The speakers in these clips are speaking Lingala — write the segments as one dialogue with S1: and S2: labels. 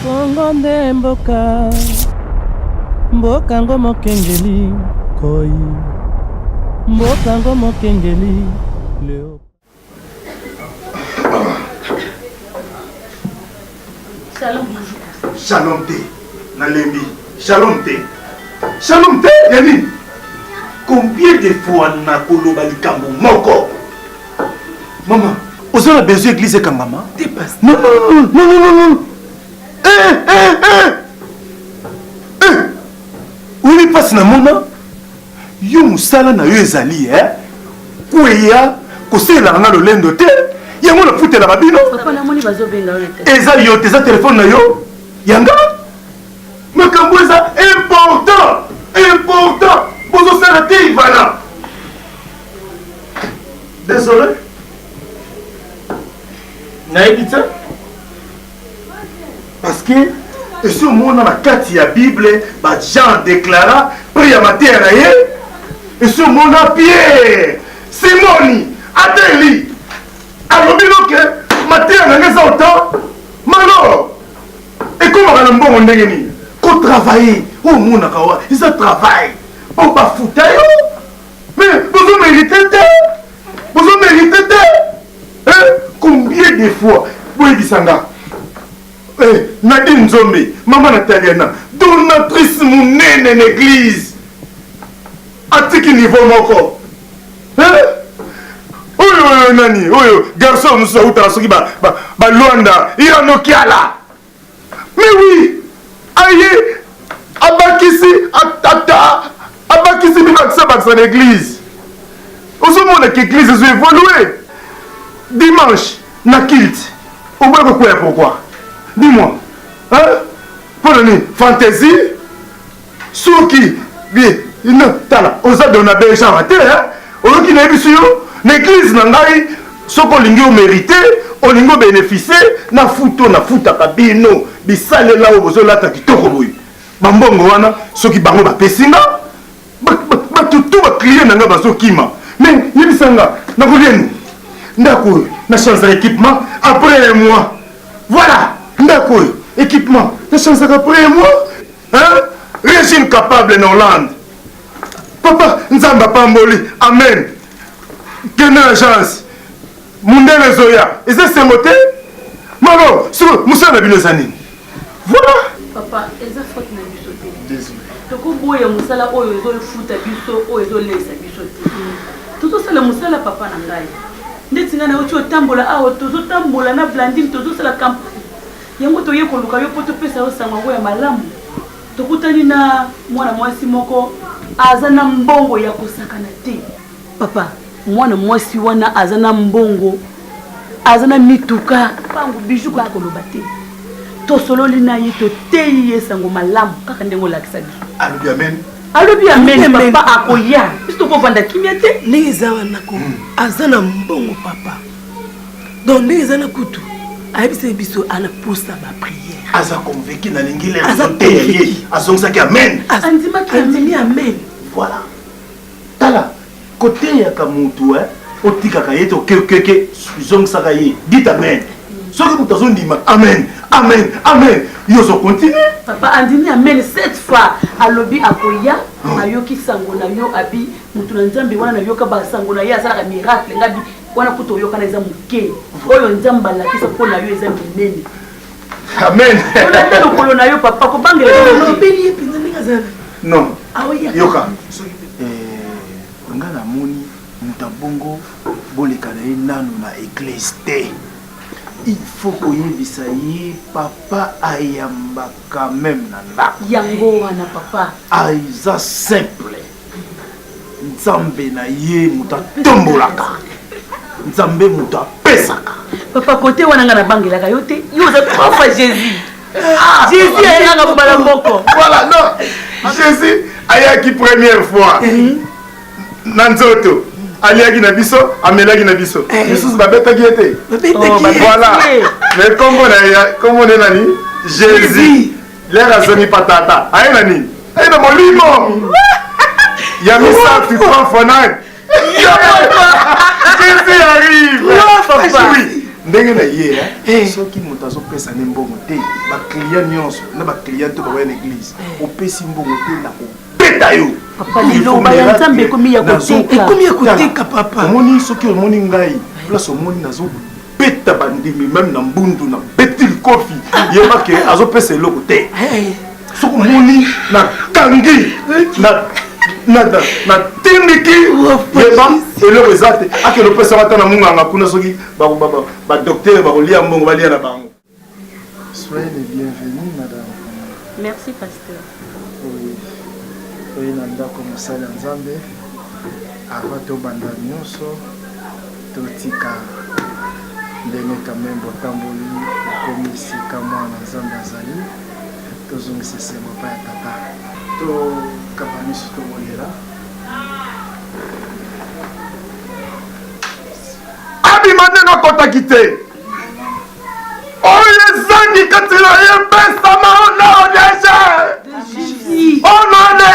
S1: Kongo nde mboka, mboka ngo mokengeli koi, mboka ngo mokengeli leo.
S2: Shalom bonjour.
S3: Shalom te, nalembi. Shalom te. Shalom te ya nini? Combien de fois nakoloba likambo moko? Mama, oza na besoin église ekangama?
S4: Te pasteur.
S3: Non, non, non, non, non, non. Eh, eh, eh. Eh. Oyebi mpasi na mona? Yo mosala na yo ezali eh? Kweya kosalelaka nga lolendo te yango nafutelaka bino.
S2: Papa namoni bazobenga yo na telefone.
S3: Eza yo te, eza telefone na yo yanga. Makambo eza important, important. Bozosala te Ivana. Désolé. Nayebi te. Parce que esi omona na kati ya Bible ba Jean declara prix ya mateya na ye. Esi omona Pierre, Simoni, ata Eli alobi no ke mateya na ngai eza autant malor ekomaka na mbongo ndenge nini? Kotravaille oyo omonaka wa eza travail mpo bafuta yo mais bozo merite te, bozo merite te. Eh, combien de fois boyebisa nga eh, Nadine Nzombe, mama na Taliana, donatrice monene na église, atiki niveau moko eh? oyo oyo nani oyo garçon mosusu autaka soki balwanda ba, ba Irano Kiala Mais oui, aye abakisi ata abakisi bibakisa bakisa na église. Ozomona ke église ezo évoluer. Dimanche na culte, oboyi kokwea pourquoi? Dis-moi. Hein? Mpo na nini? Fantaisie? Soki bien no tala oza dona bejawa te hein? Oyoki nayebisi yo na eglise na ngai soki olingi omerite olingi obénéficie na futo nafutaka bino bisalela oyo bozolata kitoko boye bambongo wana soki bango bapesi nga bato tu baclient na ngai bazokima mais yebisa nga nakolia nini ndako oyo na change équipement après un mois voilà ndako oyo équipement na changeaka après un mois. Hein? Régime capable na Hollande. Papa, Nzambe apamboli. Amen. Kende na agence. Mundele ezoya. Eza esengo te? Maro, siko mosala na bino eza nini? Voilà.
S2: Papa, eza faute na biso te. Désolé. Tokoboya mosala oyo ezofuta biso, oyo ezolesa biso te. Tozosala mosala papa na ngai. Ndeti ngai nauti otambola awa, tozotambola na Blandine, tozosala campagne. Yango toye koluka yo mpo topesa yo sango yango ya malamu. Tokutani na mwana mwasi moko aza na mbongo ya kosakana te. Papa, mwana mwasi wana aza na mbongo, aza na mituka, pangu bijou kutu koloba te. Tosololi na ye, toteyi ye sango malamu kaka ndenge olakisa biso.
S3: Alobi amen.
S2: Alobi amen, papa akoya. Biso tokovanda kimia te.
S4: Ndenge eza wana ko aza na mbongo papa. Donc ndenge eza na kutu ayebisaki biso ana posa ba prière.
S3: Aza convaincu na lingi le aza teya ye azongisaki amen.
S2: Andimaki
S4: andimi amen.
S3: Voilà. Tala koteyaka mutu eh otikaka ye to kekeke zongisaka ye dit amen. Soki mutu azondima amen amen amen yo ozo continuer.
S2: Papa andimi amen cette fois alobi akoya ayoki sango na yo abi mutu na Nzambe wana nayoka ba sango na ye asalaka miracle ngabi wana kutu oyokana eza moke oyo nzambe alakisa mpo na yo eza minene.
S3: Amen.
S2: Olanda lokolo na yo papa kobangela
S4: lobeli ye mpenza ndenge azala.
S3: Non. Yoka. Eh, nga namoni moto ya bongo boleka na ye nanu na eglise te. Il faut koyebisa ye papa ayambaka meme na ndako.
S2: Yango wana papa.
S3: Aza simple. Nzambe na ye moto atombolaka, Nzambe moto apesaka.
S2: Papa kote wana nga nabangelaka yo te, yo oza trois fois Jésus. Ah, Jésus ayaka mbala moko.
S3: Voilà, non. Jésus ayaki première fois na nzoto aliaki na biso amelaki na biso misusu babetaki ye te. Voilà. Mais kombo na ye kombo na ye nani? Jésus. Lere azongi pa tata aye na nini? Aye na molimo ya misato 3 fois 9. Jésus arrive. Oui. Ndenge na ye, eh. Soki moto azopesa ne mbongo te, ba client nyonso na ba client to bakoya na église, eh. Opesi mbongo te na kobeta yo.
S2: Papa liloba ya Nzambe ekomi ya koteka.
S4: Ekomi ya koteka papa.
S3: Omoni soki omoni ngai, place omoni nazo beta bandimi meme na mbundu na beti likofi yeba ke azopesa eloko te eh. Soki omoni nakangi natindiki yeba eloko eza te akende opesaka ata na munganga kuna soki badocteur bakolia mbongo balia na bango. Soyez les bienvenus, madame.
S5: Merci, pasteur.
S3: Oui. Oye na ndako mosali ya Nzambe. Avant tobanda nyonso, totika ndenge quand même botamboli okomi esika mwana Nzambe azali. Tozongisa esengo epai ya tata. Tokaba miso tobondela. Abima ndenge akotaki te. Oyo ezangi kati na ye pesama au nom de Jésus. Au nom de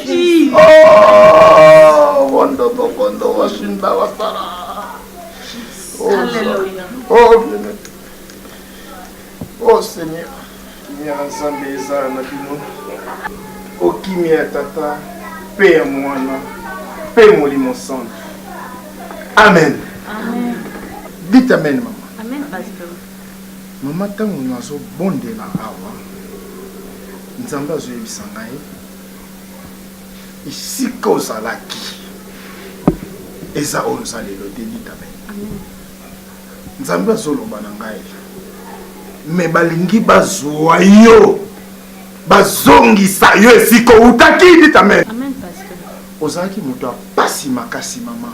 S3: Jésus. Oh, wondo bokondo washinda wasara.
S2: Alléluia.
S3: Oh, bien. Oh Seigneur, kimia ya Nzambe ezala na bino. O kimia ya Tata mpe ya Mwana mpe Molimo Santu. Amen.
S5: Amen.
S3: Dites amen, mama.
S5: Amen, pasteur.
S3: Mama, ntango nazobondela awa, Nzambe azoyebisa ngai esika ozalaki eza oyo oza lelo te. Dites amen.
S5: Amen.
S3: Nzambe azoloba na ngai me balingi bazwa yo bazongisa yo esika outaki. Dites amen.
S5: Amen, pasteur.
S3: Ozalaki moto ya pasi makasi mama,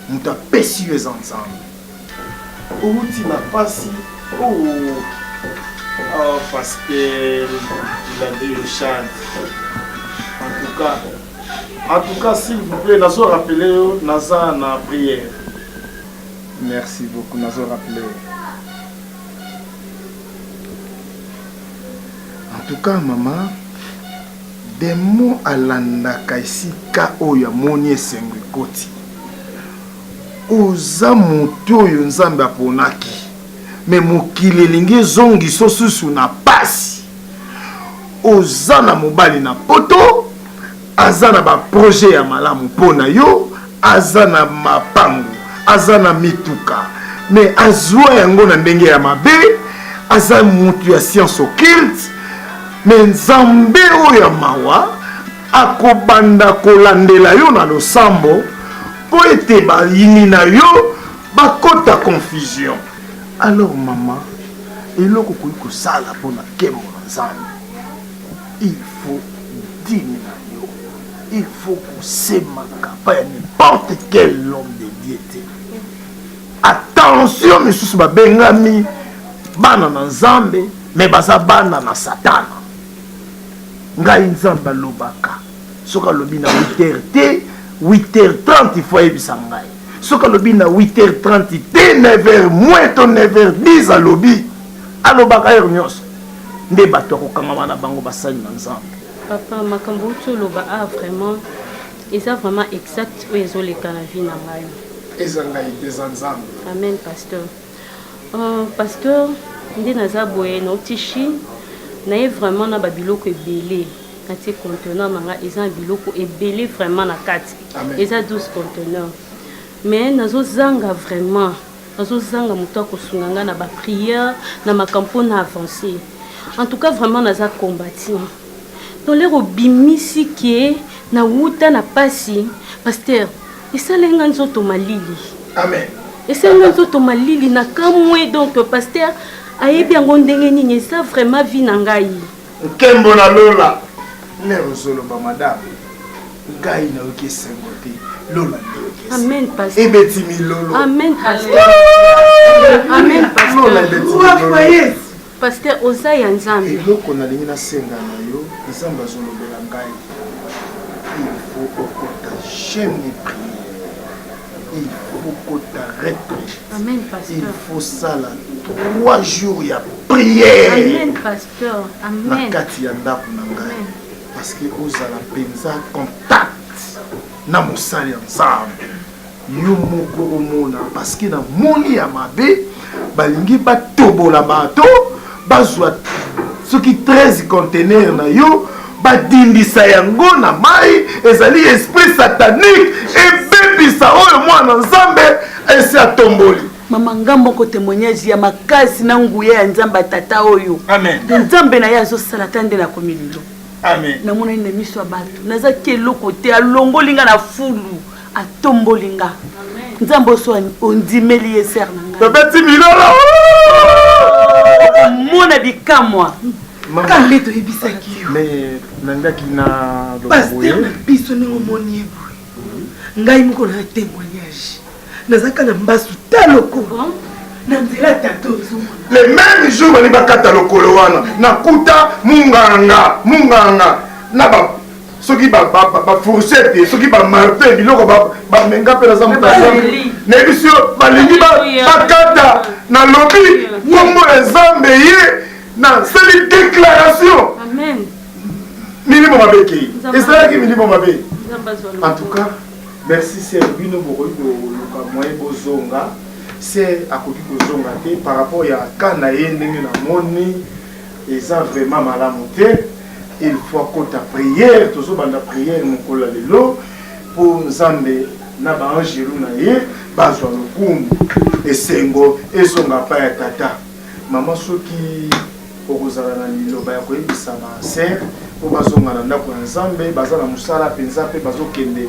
S3: moto apesi yo eza Nzambe. Outi na pasi oh. Oh, pasteur, il a dit je chante. En tout cas, s'il vous plaît, nazo rappeler yo, naza na prière. Merci beaucoup, nazo rappeler. En tout cas, maman, demo alandaka esika oyo amoni esengo ekoti. Oza moto oyo Nzambe aponaki, me mokili elingi ezongiso susu na pasi. Oza na mobali na poto, aza na ba projet ya malamu mpo na yo, aza na mapangu, aza na mituka, me azwa yango na ndenge ya mabe, aza mutu ya science occulte, me Nzambe oyo ya mawa akobanda kolandela yo na losambo mpo ete bayini na yo bakota confusion. Alors mama, eloko okoki kosala mpo na nkembo na Nzambe, il faut dime na yo, il faut kosemaka pa ya n'importe quel homme de Dieu te. Attention, misusu babengami bana na Nzambe me baza bana na Satana. Ngai Nzambe alobaka, soki alobi na 8h te, 8h30 il faut ayebisa ngai. Soki alobi na 8h30 te, 9h moins to 9h10 alobi, alobaka heure nyonso. Nde bato ya kokangama na bango basali na Nzambe.
S5: Papa, makambo outi oloba ah vraiment eza vraiment exact oyo ezoleka na vie na ngai.
S3: Eza ngai te, eza Nzambe.
S5: Amen, pasteur. Pasteur, nde naza boye nauti Chine, naye vraiment na babiloko ebele. Natie conteneur na ngai eza na biloko ebele vraiment na kati.
S3: Amen.
S5: Eza 12 conteneur. Mais nazozanga vraiment, nazozanga moto akosunga ngai na ba prière, na makambo mpo na avancer. En tout cas vraiment naza combattant. Donc lero obimisi ke na wuta na pasi, pasteur, esali nga nzoto malili.
S3: Amen.
S5: Esali nga nzoto malili na kamwe. Donc pasteur ayebi yango ndenge nini, eza vraiment vie na ngai.
S3: Nkembo na lola. Lero ozoloba madame, ngai nayoki esengo te, lola nde yoki esengo.
S5: Amen, pasteur.
S3: Ebeti milolo.
S5: Amen, pasteur. Amen, pasteur.
S3: Lola ebeti milolo.
S5: Pasteur, oza ya Nzambe.
S3: Eloko nalingi nasenga na yo, Nzambe azolobela ngai, il faut okota jeûne et prière, il faut okota retraite.
S5: Amen, pasteur.
S3: Il faut sala 3 jours ya prière.
S5: Amen, pasteur. Amen.
S3: Na kati ya ndako na ngai.
S5: Amen.
S3: Parce que ozala mpenza contact na mosali ya Nzambe. Yo moko omona parce que na moni ya mabe balingi batobola bato bazwa soki 13 conteneur na yo badindisa yango na mai ezali esprit satanique ebebisa oyo mwana nzambe esi atomboli
S2: mama nga moko témoignage ya makasi na nguya ya nzambe ya tata oyo nzambe na ye azosala ata nde nakomi lelo namonani na miso ya bato nazaki eloko te alongoli nga na fulu atomboli nga nzambe oso ondimeli ye ser na ngai
S3: tobeti milolo
S2: omona bikamwa
S4: kaka nde toyebisaki yo
S3: mais nangaki na
S4: paster na biso ndenge omoni ye boye ngai moko na témoignage nazalaka na mbasu ta lokolo na nzela ya tata ozomona
S3: le même jour balingi bakata lokolo wana nakuta munganga munganga na ba soki bafourchette soki bamartin biloko bamenga mpe naza moto nayebisi yo balingi bakata nalobi nkombo ya nzambe ye nasali déclaration milimo mabe ekei ezalaki milimo mabe en tout cas merci ser bino bokoki koluka moyen bozonga ser akoki kozonga te par rapport ya ka na ye ndenge namoni eza vraiment malamu te il faut akota prière tozobanda prière mokolo ya lelo mpo nzambe na baangelu na ye bazwa lokumu esengo ezonga pa ya tata mama soki okozala na liloba ya koyebisa ba sœur mpo bazonga na ndako ya nzambe baza na mosala mpenza mpe bazokende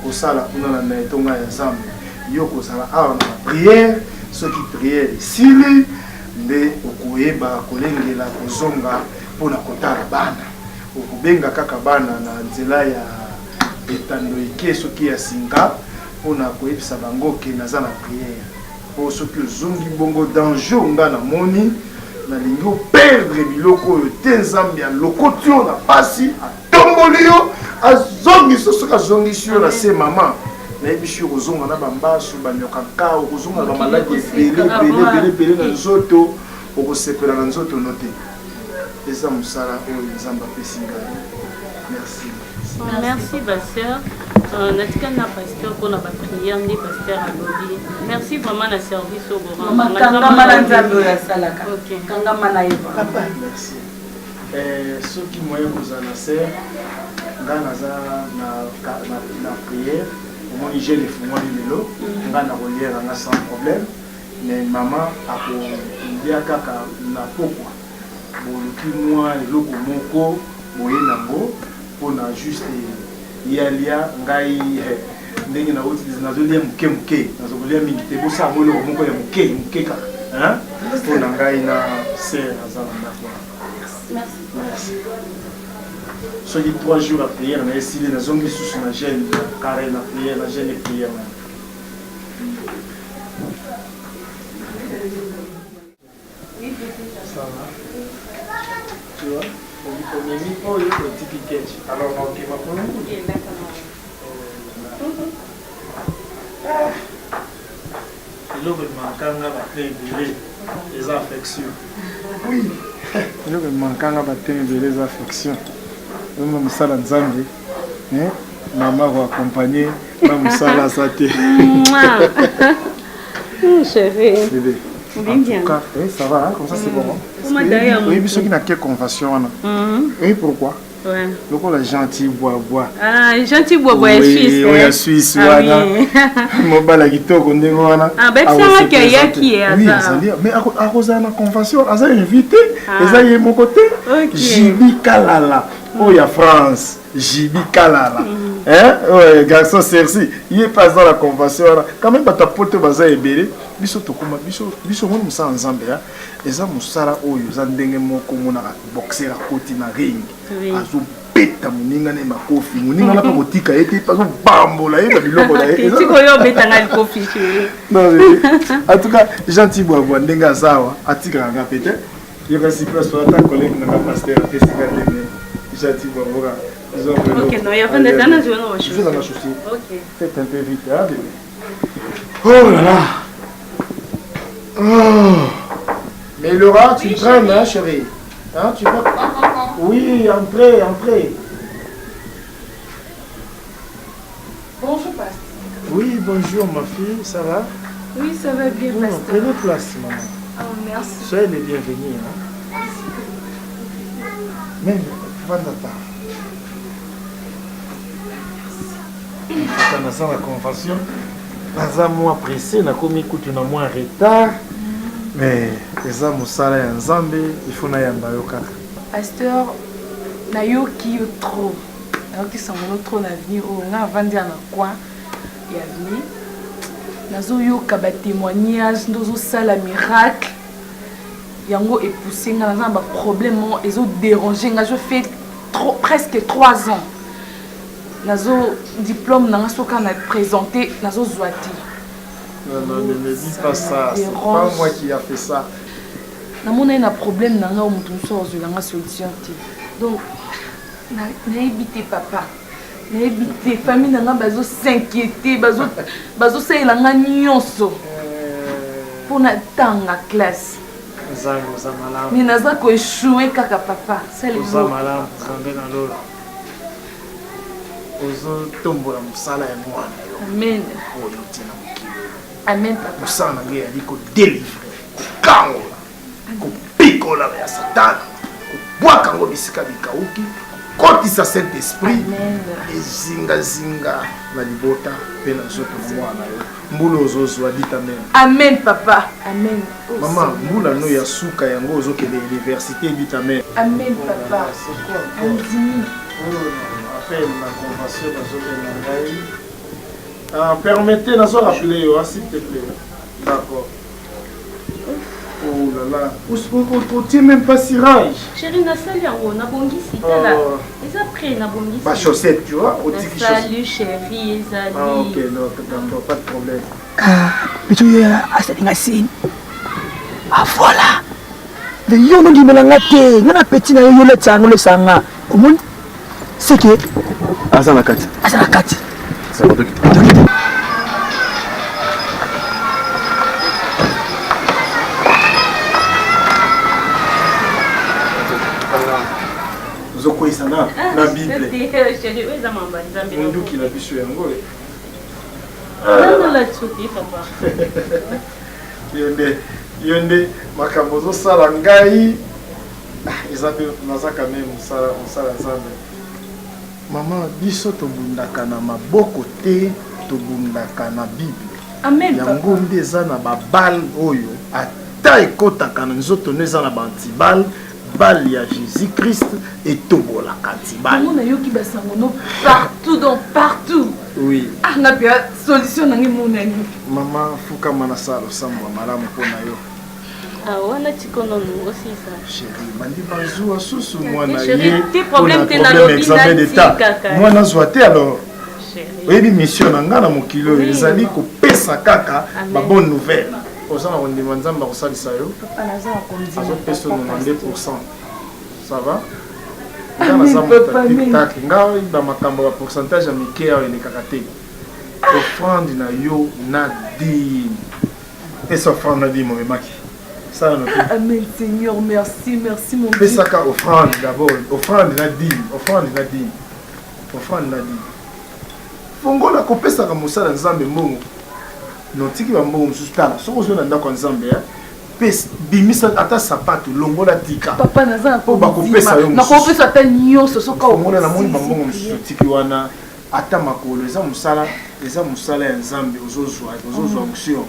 S3: kosala kuna na etonga ya nzambe yo kozala awa na bapriere soki priere esili nde okoyeba kolengela kozonga mpo na kotala bana. Okobenga kaka bana na nzela ya etando eke soki ya singa mpo na koyebisa bango ke naza na prière. Mpo soki ozongi bongo danger oyo nga namoni, nalingi o perdre biloko oyo te. Nzambe alokoti yo na pasi, atomboli yo, azongisi yo. Soki azongisi yo na se mama, nayebisi yo okozonga na bambasu, banyoka nka, okozonga na bamaladi ebele ebele ebele ebele na nzoto, okosepela na nzoto no te. Eza mosala oyo Nzambe apesi ngai. Merci.
S5: Merci ba sœur. Euh, natikali na pasteur mpona baprière nde pasteur alobi merci vraiment na service oyo
S2: kangama na nzambe oyo asalaka kangama na ye
S3: papa merci eh, soki moyen kozala na sœur nga naza na, na, na prière omoni jeune efungwami lelo mm. nga nakoliera nga sans problème mais mama akolia kaka na pokwa boluki mwa eloko moko boye nango mpona juste ye alia ngai eh, ndenge nauti nazolia moke moke nazokolia mingi te bosala mwa eloko moko ya moke moke kaka mpona ngai na ser aza na ndako wana soki 3 jours ya prière na esili nazongi lisusu na jeune carré na prière na jeune prière na Ça va Tu vois omemi oyo otiki ketch alors naokema kuna eloko emankanga bato ebele eza affection oui eloko emankanga bato ebele eza affection oyo mosala nzambe mama ko accompagner na mosala aza te
S5: Chérie.
S3: Bébé.
S5: Bien, bien.
S3: En tout cas, eh, ça va, hein? comme ça c'est bon.
S5: Hein?
S3: Oui, biso qui n'a que convention. Mm
S5: -hmm.
S3: Oui, pourquoi
S5: Ouais.
S3: lokola gentil bwabwa
S5: ah, gentil bwabwa ya suisse
S3: oui, ya suisse ah, wana oui. mobala kitoko ndenge wana
S5: ah, bayebisangaki ayaki ye
S3: oui, azali mais akozala na convention aza invité ah. eza ye moko te
S5: okay.
S3: jibi kalala oyo ya france JB Kalala mm. hein ouais, garçon Cercy ye pe aza na convention wana quand même bato ya poto baza ebele biso tokoma biso biso omoni mosala nzambe ya eza mosala oyo eza ndenge moko omonaka boxer akoti na ring oui. azobeta moninga na ye makofi moninga na mpe kotika ye te mpe azobambola ye na biloko na ye
S5: sikoyo obetanga likofi
S3: en tout cas gentil bwabwa ndenge aza awa atikaka nga pe te Yo kasi place wana ata collègue na nga pasteur apesi nga te mais gentil bwabwa
S5: Ok, non, il y a pas de
S3: Je vais dans ma chaussure. Ok. Faites un peu vite, hein, bébé. Oh là là. Oh. Mais Laura, tu oui, traînes, hein, chérie. Hein, tu vas. Oui, entrez, entrez.
S4: Bonjour, pasteur.
S3: Oui, bonjour ma fille, ça va
S2: Oui, ça va bien,
S3: bon,
S2: pasteur.
S3: Prenez place, maman.
S2: Oh, merci.
S3: Soyez les bienvenus. Hein? Même, Vandata. Merci. Naza na convention, naza mwa pressé, nakomi kutu na mwa retard, mais eza mosala ya Nzambe, il faut nayamba yo kaka.
S2: Pasteur, nayoki yo trop. Nayoki sango no trop na avenue oyo. Nga avandi na coin ya avenue. Nazoyoka ba témoignages, ndozosala miracle. Yango epousse nga naza na ba problème moko ezo déranger nga. Je fais trop, presque 3 ans. Nazo diplôme nanga soka na présenter nazozwa te.
S3: Non, non, ne me dis pas ça. C'est pas moi qui a fait ça.
S2: Namona ye na problème na nga oyo moto mosusu azwela nga solution te. Donc nayebi te papa. Nayebi te famille na nga bazo s'inquiéter, bazo bazosalela nga nyonso mpo na tanga classe.
S3: Nzambe oza malamu.
S2: Mais naza ko échouer kaka papa. Sala
S3: Oza malamu Nzambe na lola. Ozotombola mosala ya mwana yo.
S2: Amen.
S3: Oyo otie na mokili.
S2: Amen papa.
S3: Mosala na ngai ezali kodelivre, kokangola, kopikola ya Satana, kobwaka yango bisika bikauki, kokotisa Saint Esprit ezingazinga na libota mpe na nzoto na mwana na yo. Mbula ozozwa, dit amen.
S2: Amen papa. Amen.
S3: Oh, Mama, mbula no ya suka yango ozokende université, dit amen.
S2: Amen papa. Andimi.
S3: Oh, appel na convention bazobenga ngai. Ah, permettez, nazo rappeler yo, hein, s'il te plaît. D'accord. Oh là là, otie même pas cirage.
S5: Chérie, nasali yango, nabongisi, tala.
S3: Oh.
S5: Eza prêt, nabongisi.
S3: Ba chaussette, tu vois, otiki chaussette.
S5: Salut chérie, ezali.
S3: Ah, ok, non, d'accord, pas de problème.
S4: Ah, biso ye asali nga signe. Ah voilà. Mais yo nondimela nga te, nga na petit na yo yo letsa yango lesa nga. Omoni? C'est que
S6: aza na kati.
S4: Aza na kati.
S6: Ça va tokita.
S3: Ozokweyisa na na Bible. Munduki na biso yango. Yo nde yo nde makambo ozosala ngai eza mpe naza quand même mosala mosala Nzambe. Mama biso tobundaka na maboko te tobundaka na Bible.
S2: Amen.
S3: Yango nde eza na ba balle oyo ata ekotaka na nzoto no eza na ba antibale balle ya Jésus Christ etobolaka antibale.
S2: Yango nayoki basango no partout donc partout.
S3: Oui.
S2: Ah nga mpe solution na ngai emonani.
S3: Mama fukama na sala losambo ya malamu mpo na yo.
S5: Ah, wana tiko nanu osisa.
S3: Chérie, bandi bazua susu mwana
S5: Chérie,
S3: ye
S5: te problème te
S3: mpona
S5: nalobi
S3: examen d'état.
S5: natikaka.
S3: Mwana azwa te alors.
S5: Chérie.
S3: Oyebi mission na nga na mokili oyo
S5: Oui.
S3: ezali kopesa kaka
S5: Amen.
S3: ba bonne nouvelle. Oza na kondima Nzambe akosalisa yo.
S2: Papa naza na kondima.
S3: Azopesa yo
S2: papa,
S3: 92%. Ça va? Nga
S2: Amen,
S3: naza moto ya
S2: papa, amen.
S3: tic-tac. Nga ba makambo ya pourcentage ya mike awa elekaka te. Offrande na yo na dime. Pesa offrande na dime omemaki. Sala noki.
S2: Amen Seigneur, merci, merci mon Dieu.
S3: Pesaka offrande d'abord, offrande na dime, offrande na dime. Offrande na dime. Fongola kopesaka mosala Nzambe mbongo. Notiki ba mbongo mosusu tala. Soki ozwi na ndako ya Nzambe, hein, pesa bimisa ata sapato longola tika.
S2: Papa naza na
S3: Po bakopesa yo mosusu.
S2: Nakopesa ata nyonso soki
S3: Fongola namoni ba mbongo mosusu otiki wana ata makolo eza mosala eza mosala ya Nzambe ozozwa ozozwa onction.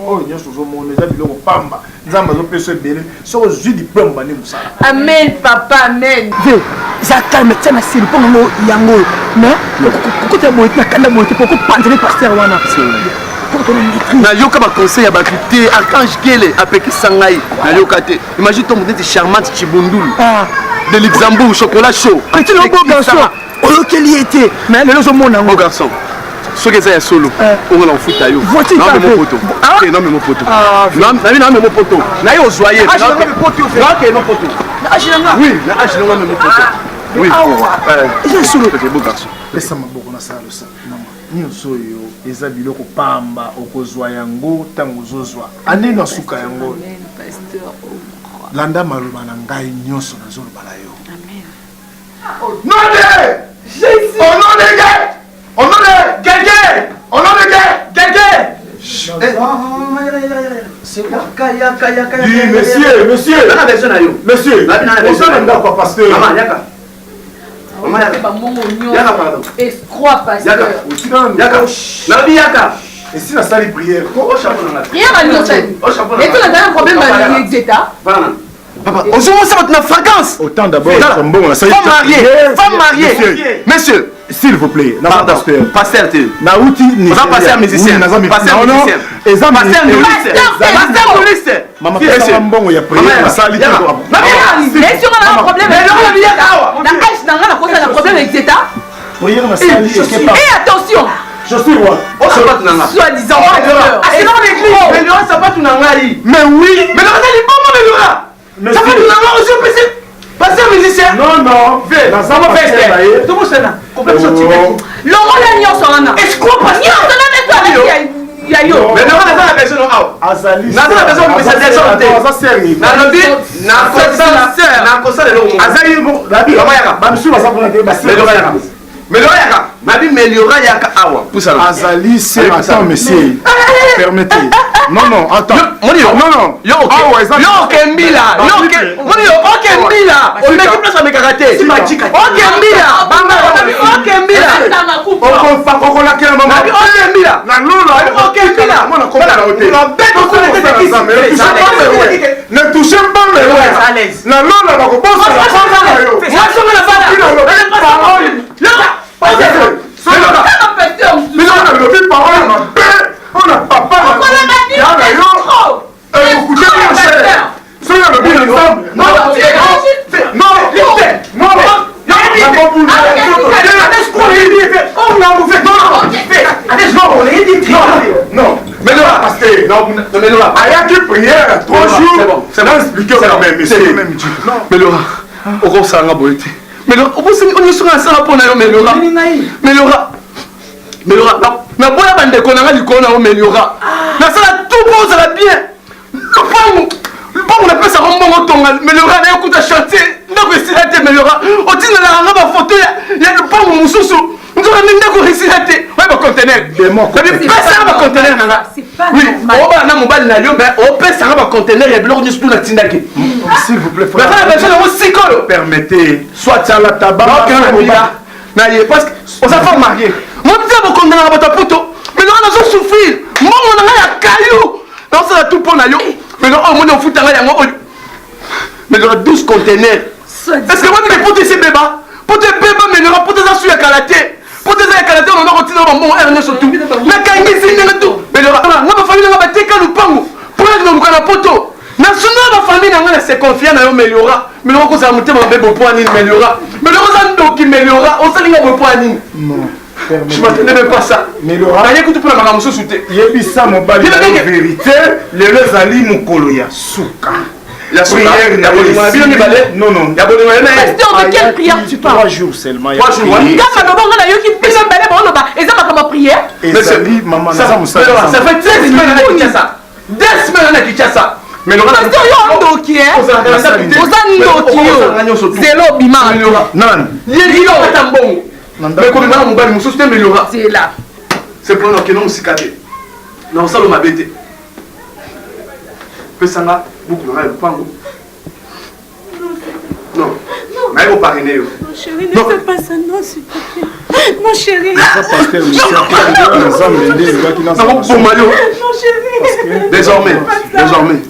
S3: Oyo nyonso ozomona eza biloko pamba. Nzambe azopesa ebele soki ozwi diplôme bandi mosala.
S2: Amen papa, amen.
S4: Ve, za calme tia na sili mpo nango yango oyo mais kokota boye te na kanda boye te mpo kopanzele pasteur wana
S6: nayoka baconseil ya bato te archange kele apekisa ngai nayoka te imagine to moto neti charmante chibundulu de luxembourg chocolat chaud
S4: petit na beau garçon oyokeli ye te mais lelo ozomona yango
S6: beau garçon soki eza ya solo ongo na kofuta yo namemo poto te namemo poto nabi namemo poto naye ozwa ye nakeno poto oui na age nanga memo poto oui
S4: awa eza solo
S6: beau garçon
S3: pesa maboko na sala losa mama nyonso oyo eza biloko pamba okozwa yango ntango ozozwa ane na suka yango landa maloba na ngai nyonso nazoloba na yo
S2: Amen.
S3: Au nom de Jésus. Au nom de Dieu. Au nom de Gégé. Au nom de Dieu. Monsieur, monsieur.
S6: Nana besoin na yo.
S3: Monsieur.
S6: Oza
S3: na ndako ya pasteur.
S6: Mama yaka. Mama yaka. Yaka pardon.
S2: Escroc pasteur.
S6: Yaka. Yaka. Nabi yaka.
S3: Esi nasali prière.
S6: O chapeau na nga.
S2: Prière ani osali.
S6: O chapeau na
S2: nga. Et tu as un problème à l'exétat.
S6: Voilà. Papa, ozomona bato na fréquence.
S3: Autant d'abord mbongo nasali.
S6: Femme mariée, femme mariée. Monsieur,
S3: s'il vous plaît,
S6: na pasteur. Pasteur te.
S3: Nauti
S6: ni. Oza pasteur musicien.
S3: Naza
S6: pasteur musicien.
S3: Eza
S6: pasteur nduliste. Pasteur nduliste.
S3: Mama pesa mbongo ya prière nasali te.
S2: Mais si on a un problème, na âge na nga na kosala problème etc.
S3: Prière nasali
S2: Et attention.
S3: Je suis roi.
S6: Oh, sapatu na nga.
S2: Soi-disant.
S6: Ah, c'est dans l'église. Mais le sapatu na ngai.
S3: Mais oui.
S6: Mais le liboma mais le sapatu na nga aussi opesi. Pasteur musicien.
S3: Non non.
S6: Naza pasteur. Tobosana. Complètement sorti.
S2: Longola nyonso wana.
S6: Escroc pasteur.
S2: Nyonso na neto ya yo.
S6: Mais non, naza na besoin awa.
S3: Azali.
S6: Naza na besoin kopesa desordre te.
S3: Aza seri.
S6: Nalobi nakosala nakosala eloko moko.
S3: Azali nabi.
S6: Mama yaka.
S3: Ba misusu baza kuna te ba.
S6: Melora yaka. Melora yaka. Nabi meliora yaka awa. Pusana.
S3: Azali c'est attends monsieur. Permettez. Non non, attends.
S6: Moni yo.
S3: Non non.
S6: Yo ok.
S3: Awa eza
S6: Yo okembila. Yo ok. Moni yo okembila. Omeki place amekaka te. Okembila. Banga nabi okembila.
S3: Okolakela mama.
S6: Nabi okembila.
S3: Na lola.
S6: Nabi okembila.
S3: Mwana komona na ote. Ne touchez pas mes lois. Na lola bakobosana kombo na yo.
S6: Parole.
S3: Soki nalobi parole mabe mpona papa ya na yo, ekokute bien cher. Soki nalobi na Nzambe, non non non, nakobunda nzoto te. Non,
S6: Mais non,
S3: pasteur.
S6: Non, mais Laura.
S3: Ayaki prière 3 jours. Na expliquer quand même, monsieur.
S6: Mais Laura, okosanga boye te. Mais Laura, obosani nyonso nga nasala mpo na yo, Meliora. Meliora. Meliora, naboya bandeko na nga likolo na yo, Meliora. Nasala tout mpo ozala bien. Lopango, lopango napesaka mbongo tonga, Meliora, naye kuta chantier, ndako esila te, Meliora. Otindelaka nga bafoto ya lopango mosusu. Nzoka nde ndako esila te. Oya bacontener. Pesaka bacontener na nga. Oui, obala na mobali na yo, mais opesaka bacontener ya biloko nyonso tu natindaki.
S3: S'il vous plaît, frère.
S6: Naza na besoin yango sikoyo.
S3: Permettez.
S6: Soit
S3: Tala tabac.
S6: na na ye parce que oza femme mariée. Moi mpe bokondanaka bato ya poto. Mais nanga nazo souffrir. Mbongo na ngai ya kayu. Nazosala tout mpo na yo. Mais non, omoni ofuta ngai yango oyo. Mais nanga 12 conteneurs. Est-ce que moi poto esi ebeba? Poto ebeba mais nanga poto eza su ya kala te. Poto eza ya kala te on kotina ba mbongo heure nyonso tu. Nakangisi ndenge tu. Mais nanga nga ba famille nanga bateka lupango. Mpona koluka na poto. Nasungaka ba famille na nga na se confier na yo Meliora. Meliora kozala motema mabe boye mpo ya nini Meliora? Meliora oza ndoki Meliora, osali nga boye mpo ya nini?
S3: Non.
S6: Je m'attendais même pas ça.
S3: Meliora.
S6: Naye kutu mpona makambo mosusu te.
S3: Yebisa mobali na yo vérité, lelo ezali mokolo ya suka.
S6: Ya suka.
S3: Prière na
S6: Ya bolingo na bino mibale.
S3: Non non.
S6: Ya bolingo na ye.
S2: Pasteur, de quelle prière tu parles?
S3: 3 jours seulement.
S6: 3 jours.
S2: Nga maloba nga nayoki bino mibale baoloba eza makambo ya prière.
S3: Ezali mama naza mosala.
S6: Meliora, ça fait 2 semaines na Kinshasa. 2 semaines na Kinshasa. Meliora,
S2: Pasteur, yo ndoki hein. Oza ndoki yo. Zelo obima.
S6: Meliora.
S3: Nani?
S6: Ye yo ata mbongo. Mais kobima na mobali mosusu te Meliora.
S2: Zela.
S6: C'est pour nakende mosika te. Na kosala mabe te. Pesanga buku na ngai ya lopango. Non. Naye koparrainer yo.
S5: Non chérie, ne fais pas ça, non s'il te plaît. Non chérie.
S3: Naza pasteur musicien te Nzambe nde elobaki naza.
S6: Nakoboma yo.
S5: Non chérie.
S6: Désormais, désormais.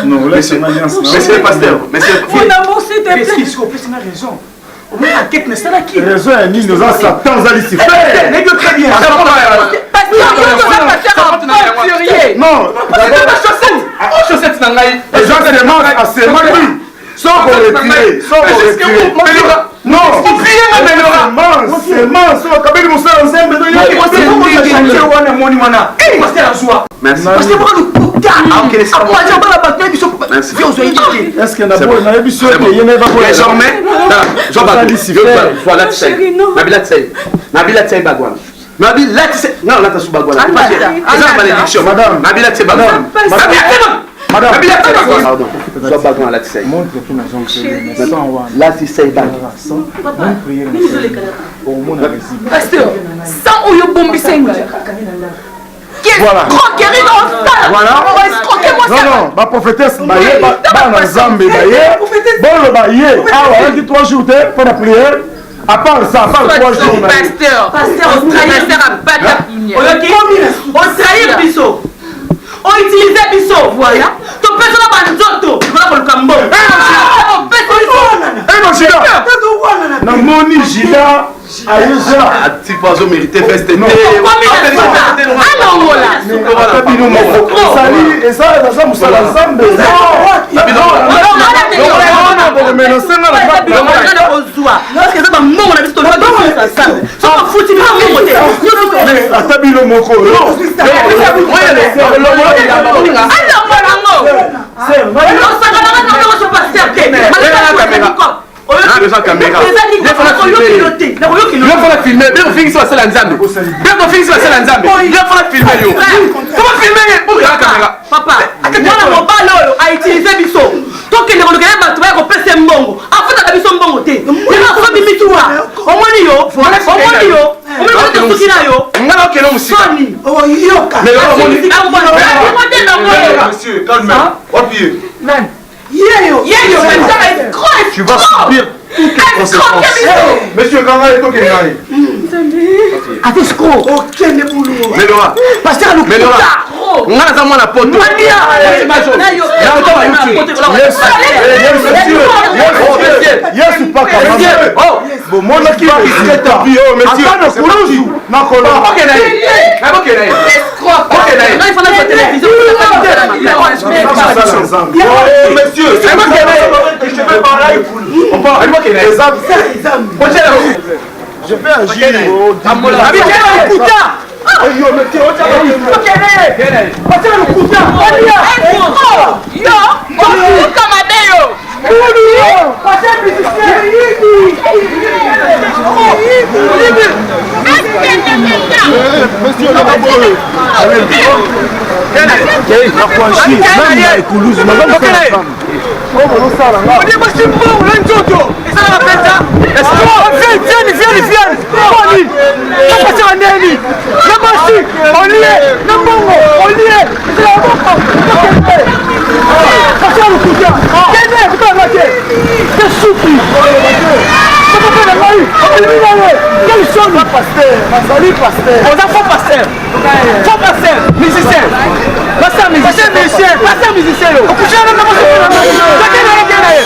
S3: Non, là
S6: Monsieur,
S3: c'est alliance.
S6: monsieur le pasteur, monsieur.
S2: Mon amour, s'il te plaît.
S4: Qu'est-ce qu'il opesi nga raison? Omoni enquête nasalaki.
S3: Raison ya nini oza Satan oza Lucifer.
S4: Nayebi yo très bien.
S2: Pasteur, yo oza pasteur aventurier.
S3: Non,
S6: Oh, chaussette na ngai.
S3: eza semence asemaki. Soko retire, soko retire. Non,
S6: Opiye nga Meliora.
S3: semence, semence okabeli mosala nzambe
S4: chantier wana emoni wana. Pasteur azwa.
S6: Merci.
S4: Pasteur moko lokuta.
S6: Ah, ok, c'est bon.
S4: Apaja bana bato na biso.
S6: Merci.
S4: Vie ozwa ye te.
S3: Est-ce que na nayebi so ete ye neva
S6: Désormais, Jean
S3: Oza Lucifer.
S6: Voilà,
S5: Non, chérie, non.
S6: Nabi latisa ye. Nabi latisa ye bagwana. Nabi latisa non latisa su bagwana.
S2: Alata.
S6: Eza malédiction.
S3: Madame.
S6: Nabi latisa ye bagwana.
S5: Madame.
S6: Nabi latisa ye bagwana.
S3: Madame.
S6: Nabi latisa ye bagwana. Pardon. Zwa bagwana latisa ye.
S3: Montre mpe nazongi wana.
S6: Latisa ye bagwana.
S3: Bonne prière omona résible.
S2: Pasteur, sans oyo bombisa ngai. Escroquerie osala, oescroquer mwasi.
S3: Non, non, ba prophétesse baye, bana Nzambe baye, boloba ye awa ayaki 3 jours te mpo na prière. À part ça, à part 3 jours.
S2: Pasteur, pasteur, pasteur abata punia. Oyoki? Otrahir biso. Outiliser biso. Voilà. Topesana ba nzoto likolo koluka mbongo. Opesa biso.
S3: Eh Judas. Namoni Judas ayeja.
S6: Atipo azo mériter veste te.
S2: Alongola.
S3: Ata bino moko. Ezali eza eza mosala Nzambe. Ata bino moko.
S6: Yo fana filme beko fingisi basala nzambe, beko fingisi basala nzambe. Yo fana filme, yo koma filme ye bokela kamera.
S2: Papa, mwana mobali oyo autilize biso, tokende kolukela bato baya kopesa mbongo, afutaka biso mbongo te. Yaka asomi mituka. Omoni yo, omoni yo, omoni soki na yo.
S6: Nga nakokende mosika.
S2: Soni.
S4: Oyoka.
S3: Monsieur, calme. Wapi?
S4: Nani? Yeyo.
S2: Yeyo, escroc.
S3: Tu vas subir toutes les conséquences. Monsieur Kanga est ok.
S4: Ate escroc. Okende bulu.
S6: Melora.
S4: Pasteur
S6: Melora. Nga naza mwana poto.
S3: Yesu paka bomonaki ata na kulusu na koloba. Monsieur, je vais agir.
S2: Yo, osuka mabe yo.
S6: Oza faux pasteur, faux pasteur musicien, pasteur musicien, pasteur musicien. Yo okushana na ye.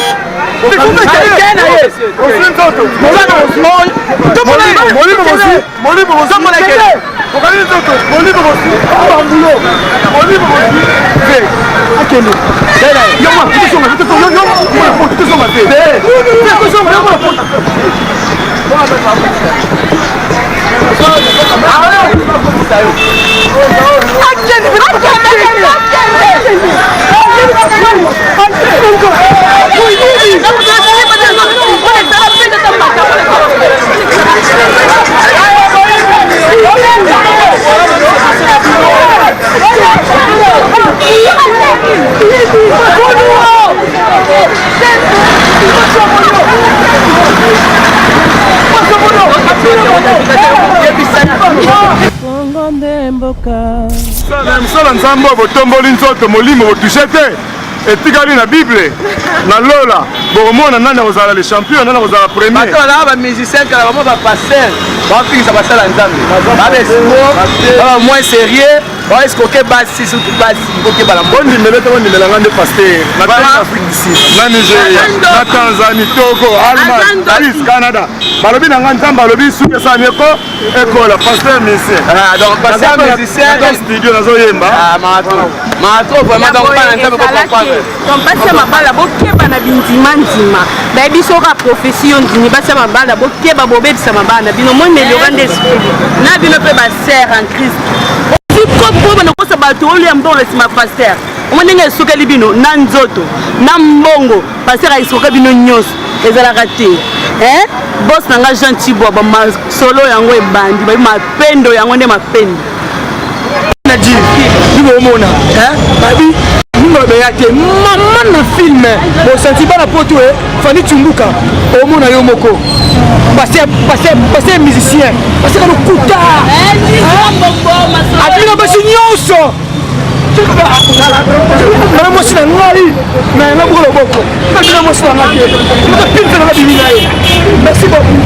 S1: Kongo nde mboka.
S3: Mosala Nzambe oyo botomboli nzoto, molimo botouche te, etikali na Bible na lola. Bokomona nani akozala le champion, nani akozala premier.
S6: Bato bazalaka bamusicien kala, bamo bapasteur bafingisa basala nzambe, babaescroc, baba moins sérieux, baescroke basi, surtout basi kokeba na
S3: Bondimela te, bondimela nga nde pasteur na Afrique du Sud, na Nigeria, na Tanzanie, Togo, Allemagne, Suisse, Canada. Balobi na nga Nzambe alobi suki esalami eko ekola pasteur musicien.
S6: Donc pasteur musicien.
S3: Studio nazoyemba.
S6: Mato vraiment, donc bana nzambe bocomprendre.
S5: Donc basi ya mabala, bokeba na bindima ndima. Bayebi soki prophétie yo ndimi. Basi ya mabala, bokeba, bobebisa mabala na bino. Moi Meliora nde esprit na bino mpe basœur en Christ. Sikopo nakosa bato olia mbongo na nsima pasteur. Omoi ndenge esukeli bino na nzoto na mbongo, pasteur aesoka bino nyonso. Ezalaka te. Bos na nga Jean Tibwa, bamasolo yango ebandi, babi mapendo yango nde mapendo.
S4: Na di bino omona babi. Nalingi beya te mama na film bosanti bana poto e Fanny Tumbuka omona yo moko passe musicien passe ka lokuta abina basi nyonso na mwasi na ngai na yanga boko loboko abina mwasi na ngai te maka pimpe na babimi na ye. Merci beaucoup.